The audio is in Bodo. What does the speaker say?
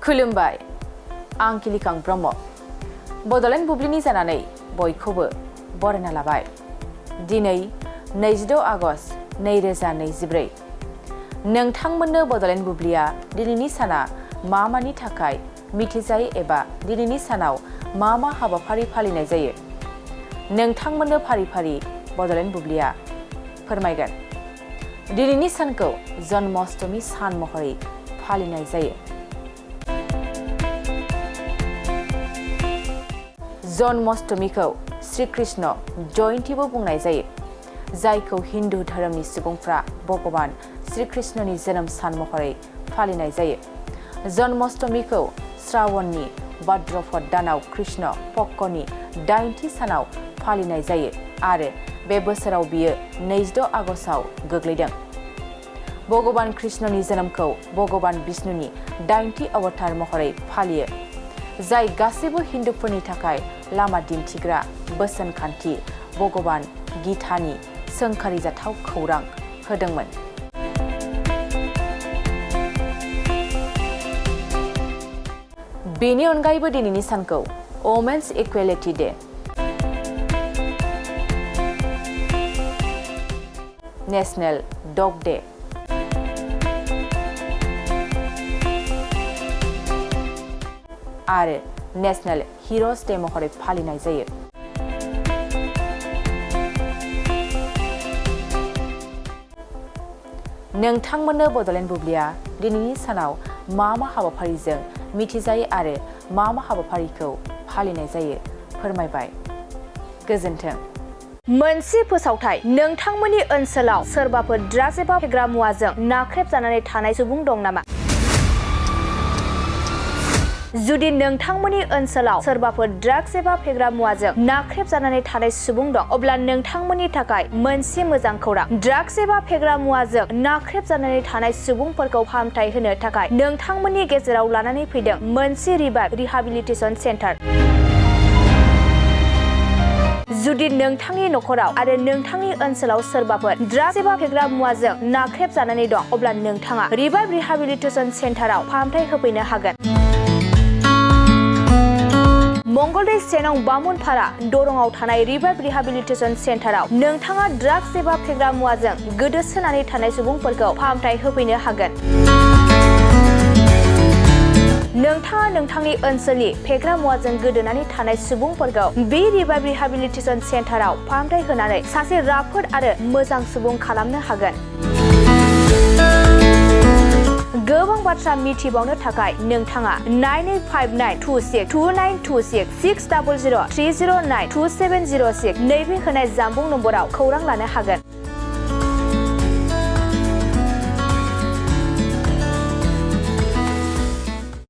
खुलुमबाय आं किलिकां ब्रह्म बड'लेण्ड बुब्लिनि जानानै बयखौबो बरायना लाबाय। दिनै 26 आगस्ट 2024 नोंथांमोननो बड'लेण्ड बुब्लिया दिनैनि साना मा मानि थाखाय मिथिजायो एबा दिनैनि सानाव मा हाबाफारि फालिनाय जायो नोंथांमोननो फारि फारि बड'लेण्ड बुब्लिया फोरमायगोन। दिनैनि सानखौ जन्माष्टमी सान महरै फालिनाय जायो। जन्माष्टमीखौ श्री कृष्ण जयन्तीबो बुंनाय जायो, जायखौ हिन्दु धोरोमनि सुबुंफ्रा भगवान श्री कृष्णनि जोनोम सान महरै फालिनाय जायो। जन्माष्टमीखौ श्रावणनि भाद्रपद दानाव कृष्ण पक्षनि 8थि सानाव फालिनाय जायो आरो बे बोसोराव बियो 26 आगस्टआव गोग्लैदों। भगवान कृष्णनि जोनोमखौ भगवान विष्णुनि 8थि अवतार महरै फालियो, जाय गासैबो हिन्दुफोरनि थाखाय लामा दिन्थिग्रा बोसोनखान्थि भगवान गीतानि सोंखारिजाथाव खौरां होदोंमोन। बेनि अनगायैबो दिनैनि सानखौ वुमेन्स इक्वेलिटी डे, नेशनेल डग डे आरो नेशनेल हिरोज डे महरै फालिनाय जायो। नोंथांमोननो बड'लेण्ड बुब्लिया दिनैनि सानाव मा हाबाफारिजों मिथिजायो आरो मा हाबाफारिखौ फालिनाय जायो फोरमायबाय। गोजोन्थों। मोनसे फोसावथाय, नोंथांमोननि ओनसोलाव सोरबाफोर ड्राग्स एबा फेग्रा मुवाजों नाख्रेबजानानै थानाय सुबुं दं नामा? जुदि नोंथांमोननि ओनसोलाव सोरबाफोर ड्राग्स एबा फेग्रा मुवाजों नाख्रेबजानानै थानाय सुबुं दं, अब्ला नोंथांमोननि थाखाय मोनसे मोजां खौरां। ड्राग्स एबा फेग्रा मुवाजों नाख्रेबजानानै थानाय सुबुंफोरखौ फाहामथाय होनो थाखाय नोंथांमोननि गेजेराव लानानै फैदों मोनसे रिभाइभ रिहाबिलिटेसन सेन्टार। जुदि नोंथांनि नखराव आरो नोंथांनि ओनसोलाव सोरबाफोर ड्राग्स एबा फेग्रा मुवाजों नाख्रेबजानानै दं, अब्ला नोंथाङा रिभाइभ रिहाबिलिटेसन सेन्टाराव फाहामथाय होफैनो हागोन। मंगलदै 1 नं बामुनपारा दरंआव थानाय रिभाइभ रिहाबिलिटेसन सेन्टाराव नोंथाङा ड्राग्स एबा फेग्रा मुवाजों गोदोसोनानै थानाय सुबुंफोरखौ फाहामथाय होफैनो हागोन। नोंथाङा नोंथांनि ओनसोलनि फेग्रा मुवाजों गोदोनानै थानाय सुबुंफोरखौ बे रिभाइभ रिहाबिलिटेसन सेन्टाराव फाहामथाय होनानै सासे राफोद आरो मोजां सुबुं खालामनो हागोन। गोबां बाथ्रा मिथिबावनो थाखाय नोंथाङा 9859262926 60030927006 नैबे होनाय जानबुं नम्बराव खौरां लानो हागोन।